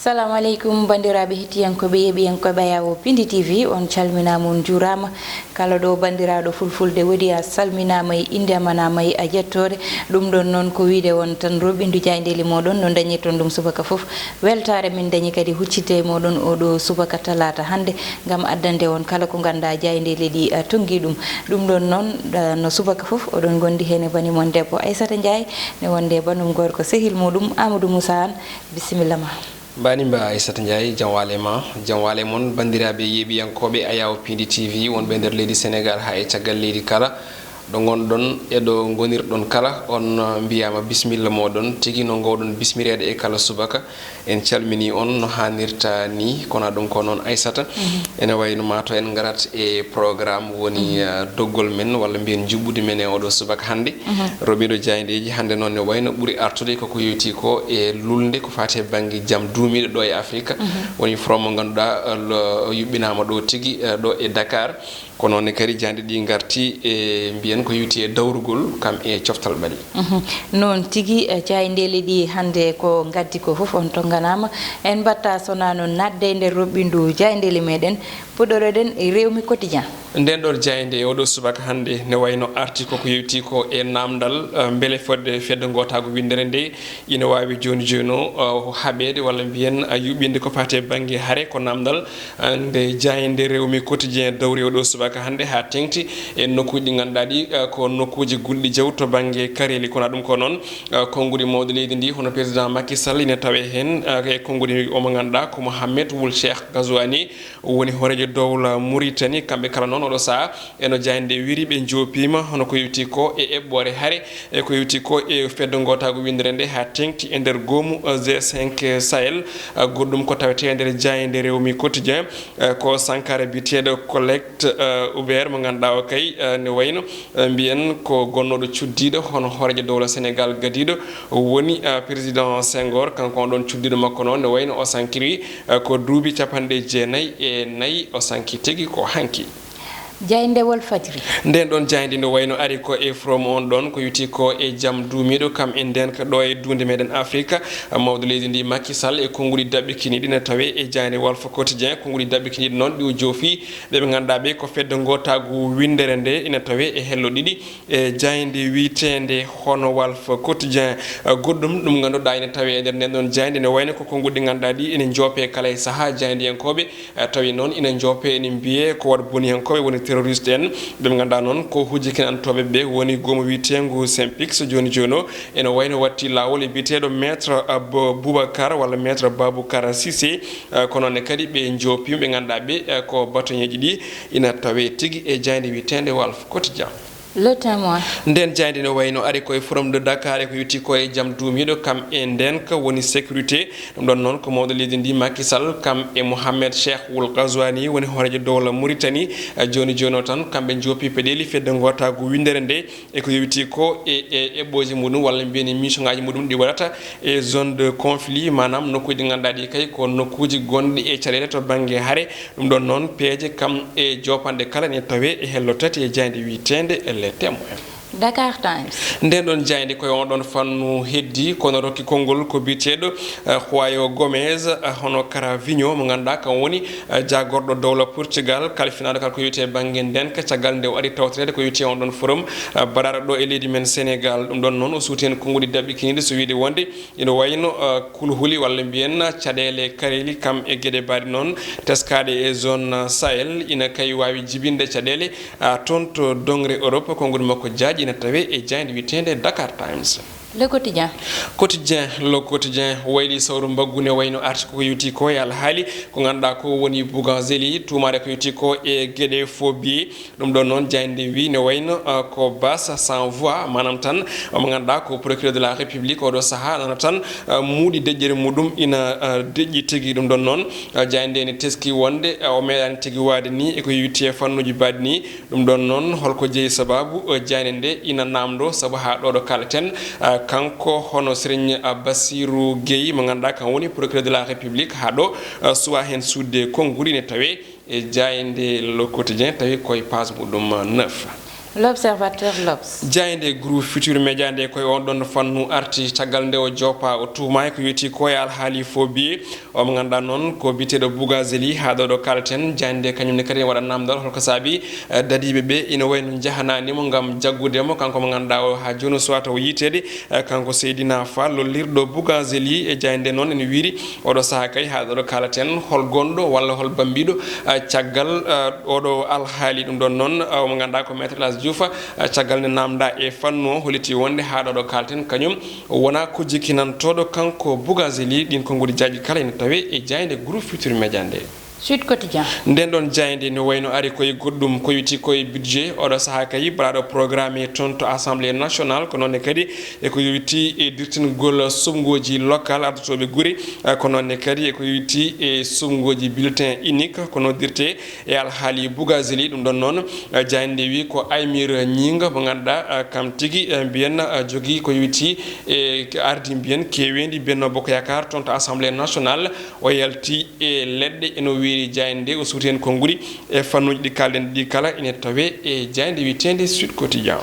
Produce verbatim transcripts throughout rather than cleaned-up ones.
Salamu aleykum, banndiraaɓe hettiyankooɓe, yeeɓiyankooɓe Ayawo Pindi T V, on calminaama, on njuuraama. Kala ɗo banndiraaɗo fulfulde woodi, a salminaama e innde, a manaama e a jettoore. Ɗum ɗon noon ko wiyde on tan, roɓindu jaayndeeli mooɗon no dañirton ɗum subaka fof. Weltaare min dañi kadi huccitde e mooɗon oɗo subaka talaata hannde, ngam addande on kala ko ngannduɗaa jaayndeeli ɗi, a, tonngi ɗum. Ɗum ɗon noon, a, no subaka fof, oɗon ngondi heen e bani mon debbo Aissata Ndiaye, ne wonde e banum gorko sehil muɗum Amadou Moussa Anne. Bisimilla ma. Mbaɗi mba Aissata Ndiaye, jam waale ma, jam waale mon, banndiraaɓe yeeɓiyankooɓe Ayawo Pindi T V, wonɓe nder leydi Senegaal haa e caggal leydi kala. Ɗo ngonɗon e ɗo ngonirɗon kala, on, uh, mbiyaama bisimilla mooɗon. Tigi no ngoowɗon bismireede e kala subaka. En calminii on no haanirta ni, kono ɗum ko noon Aissata. Mhm. Ene wayi no maa to en ngarat e programme woni, Mhm. uh, doggol men walla mbiyen njuɓɓudi men e oɗo subaka hannde. Mhm. Roɓindo jaayndeeji hannde noon ne wayi no ɓuri artude koko yoyti ko e lulnde ko faati e bannge jam duumiiɗo ɗo e Afrika. Mhm. Woni forum mo ngannduɗaa, uh, lo-, yuɓɓinaama ɗo tigi, uh, ɗo e Dakar. Ko noon ne kadi jaaynde ɗi ngarti e mbiyen ko yoyti e dawrugol kam e coftal ɓalli. Mhm. Noon tigi, eh, jaayndeeli ɗi hannde ko ngaddi ko fof on tonnganaama. En mbaɗta sonaa noon naatde e nder roɓɓindu jaayndeeli meɗen, puɗɗoroɗen e Rewmi Quotidien. Nden ɗon jaaynde e oɗo subaka hannde ne wayno arti koko yoyti ko e namdal, eh, mbele fodde fedde ngootaagu winndere nde ina waawi jooni jooni o, uh, haɓeede walla mbiyen, uh, yuɓɓinde ko faati e bannge hare ko namdal, uh, nde jaaynde Rewmi Quotidien dawri oɗo subaka hannde haa teŋti e nokkuuji ɗi ngannduɗaa ɗi, uh, ko nokkuuji gulɗi jaw to bannge kareeli. Kono ɗum ko noon, uh, konnguɗi mawɗi leydi ndi hono président Macky Sall ina tawee heen, uh, e konnguɗi omo ngannduɗaa ko Mohamed Wul Cheikh Ghazouani woni hooreejo dowla Mauritanie. Kamɓe kala noon oɗo sahaa eno jaaynde wiri ɓe njoopiima hono ko yoyti ko e eɓɓoore hare e ko yoyti ko e fedde ngootaagu winndere nde haa teŋti e nder goomu G cinq Sahel. Goɗɗum ko tawetee e nder jaaynde Rewmi Quotidien, ko Sankara biyeteeɗo Colette Hubert mo ngannduɗaa o kay ne wayno mbiyen ko gonnooɗo cuddiiɗo hono hooreejo dowla Senegaal gadiiɗo woni président Senghor, kanko on ɗon cuddiiɗo makko noon ne wayno o sankiri ko duuɓi capanɗe jeenayi e nayi, o sanki tigi ko hanki. Jaaynde Walfadjri. Nden ɗon jaaynde no wayno ari ko e forum on ɗon, ko yoyti ko e jam duumiiɗo kam e ndeenka ɗo e duunde meɗen Afrika. Mawɗo leydi ndi Macky Sall e konnguɗi daɓɓikiniiɗi ina tawee e jaaynde Walf Quotidien. Konnguɗi daɓɓikiniiɗi noon ɗi o joofi, ɓe ɓe ngannduɗaa ɓe ko fedde ngootaagu winndere nde ina tawee e hello ɗiɗi e jaaynde wiyeteende hono Walf Quotidien. Goɗɗum ɗum ngannduɗaa ina tawee e nder nden ɗon jaaynde ne wayno ko konnguɗi ngannduɗaa ɗi ina njoope kala e sahaa jaayndiyankooɓe. Eh, tawi noon ina njoope ene mbiyee ko waɗ boniyankooɓe woni terroriste en. Ɓe ngannduɗaa noon ko hujjakinantooɓe ɓe woni goomu wiyeteengu Synpics jooni jooni o. Ene wayno watti laawol e biyeteeɗo Maître Ab-, Boubacar walla Maître Baboucar Cissé. Eh, kono ne kadi ɓe njoopiima ɓe ngannduɗaa ɓe, eh, ko bâtonnier ji ɗi ina tawee tigi e jaaynde wiyeteende Walf Quotidien. Le Témoin. Nden jaaynde no wayno ari koye Forum de Dakar e ko yoyti ko e jam duumiiɗo kam e ndeenka woni sécurité. Ɗum ɗon noon ko mawɗo leydi ndi Macky Sall kam e Mohamed Cheikh Wul Ghazouani woni hooreejo dowla Mauritanie. Eh, jooni jooni o tan kamɓe njoopi peɗeeli fedde ngootaagu winndere nde e ko yoyti ko e, e eɓɓooji muɗum walla mbiyen e mission ngaji muɗum ɗi waɗata e zone de conflit, maanaam nokkuuji ɗi ngannduɗaa ɗi kay ko nokkuuji gonɗi e caɗeele to bannge hare. Ɗum ɗon noon peeje kam e joopanɗe kala ne tawee e hello tati e jaaynde wiyeteende Le Témoin. Dakar Times. Nden ɗon jaaynde koye on ɗon fannu heddi, kono rokki konngol ko biyeteeɗo, eh, João Gomes, eh, hono Cravinho, mo ngannduɗaa kam woni, eh, jaagorɗo dowla Portugal, kalfinaaɗo kala ko yoyti e bannge ndeenka, caggal nde o ari tawtoreede ko yoyti e on ɗon forum, eh, baɗaaɗo ɗo e leydi men Senegal. Ɗum ɗon noon o suuti heen konnguɗi daɓɓikiniiɗi, so wiyde wonde ina wayno, eh, kulhuli walla mbiyen caɗeele kareeli kam e geɗe mbaɗe noon teskaaɗe e zone, eh, Sahel ina kay waawi jibinde caɗeele, ah, toon to doŋre Europe. Konnguɗi makko jaaƴi ina tawee e jaaynde wiyeteende Dakar Times. Le Quotidien. Quotidien, Le Quotidien wayli sawru mbaggu ne wayno arti ko yoyti ko e alhaali ko ngannduɗaa ko woni Bougazelli tuumaade ko yoyti ko e geɗe faux billets. Ɗum ɗon noon jaaynde wi ne wayno, ah, ko Basse sans voix, maanaam tan, ah, mo ngannduɗaa ko procureur de la République oɗo sahaa nana tan, ah, muuɗi deƴƴere muɗum ina, ah, deƴƴi tigi. Ɗum ɗon noon, ah, jaaynde ne teski wonde, ah, o meeɗaani tigi waade ni e ko yoyti e fannuuji mbaɗi ni. Ɗum ɗon noon holko jeyi sababu, ah, jaaynde nde ina naamndo sabu haa ɗo ɗo kaaleten, ah, kanko hono Serigne, ah, Bassirou Gueye mo ngannduɗaa kan woni procureur de la République haa ɗo, ah, suwaa heen suuɗde konnguɗi ne tawee e jaaynde Le Quotidien tawi koye page muɗum neuf. L'Observateur, l'Obs. Jaaynde groupe Futur Média nde koye on ɗon fannu arti caggal nde o joopa o tuuma e ko yowiti ko e alhaali faux billet. O mo ngannduɗaa noon ko biyeteeɗo Bougazeli, haa ɗo ɗo kaalten, jaaynde nde kañum ne kadi ne waɗa naamndal holko saabi, eh, dadiiɓe ɓe ina wayi no njahanaani mo ngam jaggude mo, kanko mo ngannduɗaa o haa jooni o suwata o yiiteede, eh, kanko Seydina Fall lollirɗo Bougazeli. E jaaynde nde noon ene wiyri oɗo sahaa kay haa ɗo ɗo kaalten hol gonɗo walla hol bambiɗo, eh, caggal, eh, oɗo alhaali. Ɗum ɗon noon, eh, mo ngannduɗaa ko Maître El Hadj Diouf, eh, caggal nde naamndaa e fannu o holliti wonde haa ɗo ɗo kaalten kañum wona ko jikkinantooɗo kanko Bougazeli. Ɗin konnguɗi jaaji kala ene tawe e jaaynde groupe Futur Média nde. Sud Quotidien. Nden ɗon jaaynde ne wayno ari koye goɗɗum ko yowiti koye budget oɗo sahaa kay baɗaaɗo programme e toon to Assemblée nationale, ko noon ne kadi e ko yowiti e dirtingol suɓngooji local ardotooɓe gure, eh, ko noon ne kadi e ko yowiti e suɓngooji bulletin unique ko noddirte e alhaali Bougazeli. Ɗum ɗon noon, eh, jaaynde wi ko Aymir Gningue mo ngannduɗaa, eh, kam tigi, eh, mbiyen, eh, jogii ko yowiti e ardi mbiyen keeweendi Benno Bokk Yaakaar toon to Assemblée nationale. O yalti e leɗɗe eno wiyri jaaynde nde, o suuti heen konnguɗi e fannuuji ɗi kaalɗen ɗi kala ene tawe e jaaynde wiyeteende Sud Quotidien.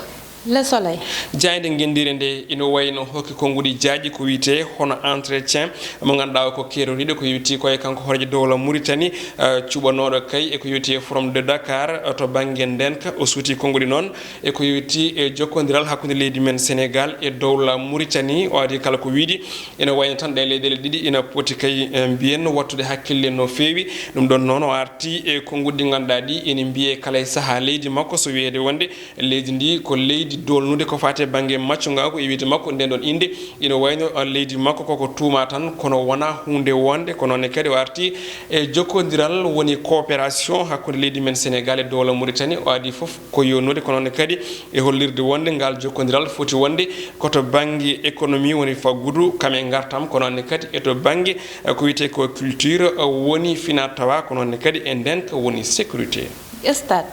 Le Soleil. Jaaynde ngenndiire nde ino wayno hokki konnguɗi jaaji ko wiyetee hono entretien mo ngannduɗaa o ko keeroriiɗo ko yowiti ko e kanko hooreejo dowla Mauritanie, eh, cuɓanooɗo kay e ko yowiti e Forum de Dakar, eh, to bannge ndeenka. O suuti konnguɗi noon e ko yowiti e jokkondiral hakkunde leydi men Sénégal e dowla Mauritanie. O adii kala ko wiydi ina wayno tan ɗe leyɗeele ɗiɗi ina poti kay, eh, mbiyen wattude hakkille no feewi. Ɗum ɗon noon o arti e konnguɗi ɗi ngannduɗaa ɗi ene mbiyee kala e sahaa leydi makko, so wiyeede wonde leydi ndi ko leydi doolnude ko faati e bannge maccungaaku e wiyde makko. Nden ɗon innde ina wayno, eh, leydi makko koko tuuma tan kono wonaa huunde wonde. Ko noon ne kadi o arti e jokkondiral woni coopération hakkunde leydi men Sénégal e dowla Mauritanie. O adii fof ko yonnude ko noon ne kadi e hollirde wonde ngal jokkondiral foti wonde ko to bannge économie woni faggudu kam e ngartam, ko noon ne kadi e to bannge, eh, ko wiyetee ko culture, eh, woni finaa tawaa, ko noon ne kadi e ndeenka woni sécurité. Stade.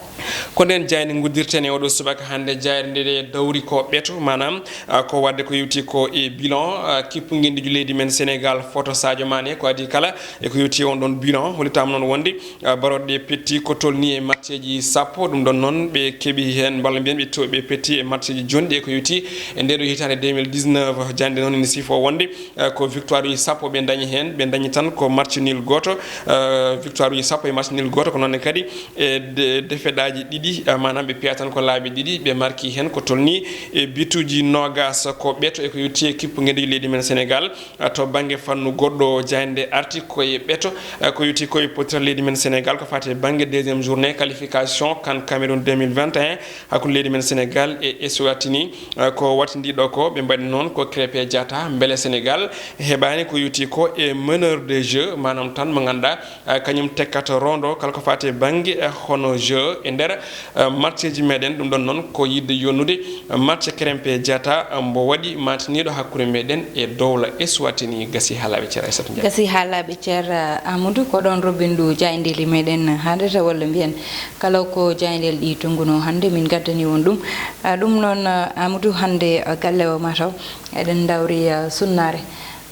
Ko ndeen jaaynde nguddirten e oɗo subaka hannde. Jaaynde nde dawri ko ɓeto, maanaam, ah, ko waɗde ko yowiti ko e bilan, ah, kippu ngenndiijo leydi men Sénégal, photo Sadio Mané, ko adii kala e ko yowiti on ɗon bilan. Hollitaama noon wonde, ah, barooɗe ɗe petti ko tolnii e matcheeji sappo. Ɗum ɗon noon ɓe keɓi heen, walla mbiyen ɓe to-, ɓe petti e matcheeji jonɗi e ko yowiti e ndee ɗo hitaande deux mille dix-neuf. Jaaynde noon ene sifoo wonde, eh, ko victoire uji sappo ɓe ndañi heen. Ɓe ndañi tan ko match nul gooto, eh, victoire uji sappo e match nul gooto, ko noon ne kadi e de-, defeɗaaji ɗiɗi, eh, maanaam ɓe piya tan ko laabi ɗiɗi, ɓe marki heen ko tolnii e bituuji noogas ko ɓeto e ko yowiti e kippu ngenndiijo leydi men Sénégal. Eh, to bannge fannu goɗɗo, jaaynde arti ko e ɓeto, eh, ko yowiti ko e potiral leydi men Sénégal ko faati e bannge deuxième journée qualification CAN Cameroun deux mille vingt et un. Hakkunde leydi men Sénégal e Eswatini, eh, ko wattindiiɗo ko, ɓe mbaɗi noon ko Krépin Diatta. Mbele Sénégal heɓaani ko yowiti ko e meneur de jeu, maanaam tan mo ngannduɗaa, eh, kañum tekkata rondo kala ko faati e bannge, eh, hono jeu e nder, eh, matcheeji meɗen. Ɗum ɗon noon ko yiɗde yonnude match Krépin Diatta, eh, mbo waɗi maantiniiɗo hakkunde meɗen e dowla Eswatini. Gasi haalaaɓe ceer Aissata Ndiaye. Gasi haalaaɓe ceer, eh, Amadou, ko ɗoon robindu jaayndeeli meɗen haaɗata walla mbiyen kala ko jaayndeele ɗi tonngunoo hannde, min ngaddanii on ɗum. Ah, ɗum noon, ah, Amadou, hannde, ah, galle o mataw eɗen ndawri, ah, sunnaare.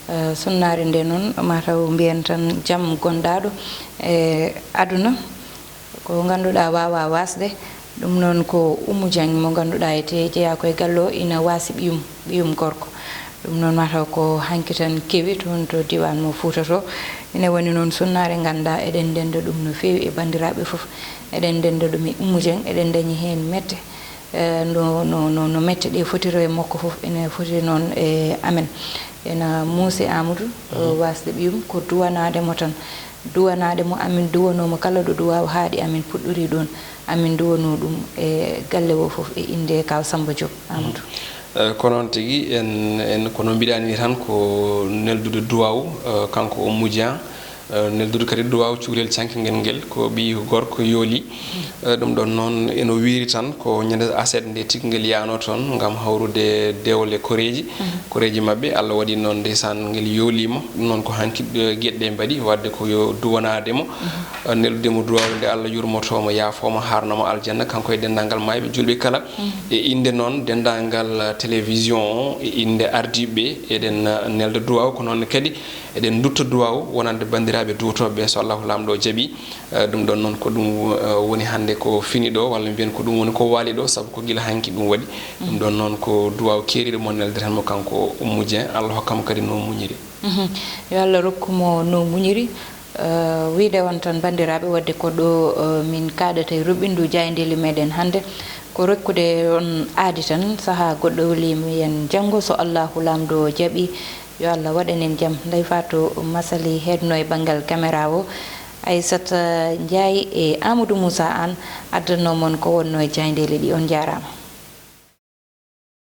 Ah, sunnaare nde noon mataw mbiyen tan jam gonndaɗo e aduna, ko ngannduɗaa waawaa waasde. Ɗum noon ko Oumou Dieng mo ngannduɗaa ete jeyaa ko e galle o, ina waasi ɓiyum, ɓiyum gorko. Ɗum noon mataw ko hanki tan kewi toon to diiwaan mo Fuuta to. Ine woni noon sunnaare ngannduɗaa eɗen ndennda ɗum no feewi e banndiraaɓe fof. Eɗen ndennda ɗum e Oumou Dieng, eɗen ndañi heen mette. Eh, no, no, no, no mette ɗe fotiro e makko fof, ene foti noon e amen. Ena muusi Amadou, eh, waasde ɓiyum ko duwanaade mo tan. Duwanaade mo, amin duwanoo mo kala ɗo duwaaw haaɗi, amin puɗɗorii ɗoon. Amin nduwanoo ɗum e galle o fof e innde Kaaw Sammba Diop, Amadou. Eh, ko noon tigi, en, en, ko no mbiɗaa ni tan, ko neldude duwaaw, eh, kanko Oumou Dieng, eh, neldude kadi duwaaw cukalel cankingel ngel, ko ɓiy gorko yooli. Eh, ɗum ɗoon noon, eno wiyri tan, ko ñande aset nde tigi ngel yahnoo toon ngam hawrude dewle koreeji. Koreeji maɓɓe, Allah waɗi noon, ndeysaan, ngel yooliima. Ɗum noon ko hanki, eh, geɗe ɗe mbaɗi, waɗde ko yo duwanaade mo. Eh, neldude mo duwaaw nde Allah yurmotoo mo, yaafoo mo, haarnoo mo aljanna, kanko e denndaangal maayɓe juulɓe kala. E innde noon denndaangal télévision o, e innde ardiiɓe, eɗen, eh, nelda duwaaw, ko noon kadi Eɗen ndutto duwaaw wonande banndiraaɓe duwotooɓe ɓe, so Allahu Laamɗo jaɓi. Eh, ɗum ɗon noon ko ɗum, eh, woni hannde ko fini ɗo, walla mbiyen ko ɗum woni ko waali ɗo, sabu ko gila hanki ɗum waɗi. Ɗum ɗon noon ko duwaaw keeriiɗo mo neldirten mo kanko Ummu Dieng, Allah hokkamo kadi no muñiri. Mhm. Yo Allah rokku mo no muñiri. Eh, wiide on tan banndiraaɓe, wadde ko ɗo, eh, min kaaɗata e ruɓɓindu jaayndeeli meɗen hannde. Ko rokkude on aadi tan, sahaa goɗɗo weliima yen janngo, so Allahu Laamɗo jaɓi. Yo Allah waɗan en jam. Ndey Faatu Masali heedno e banngal caméra o, Aissata Ndiaye e Amadou Moussa Anne addanno mon ko wonno e jaayndeeli ɗi. On njaaraama.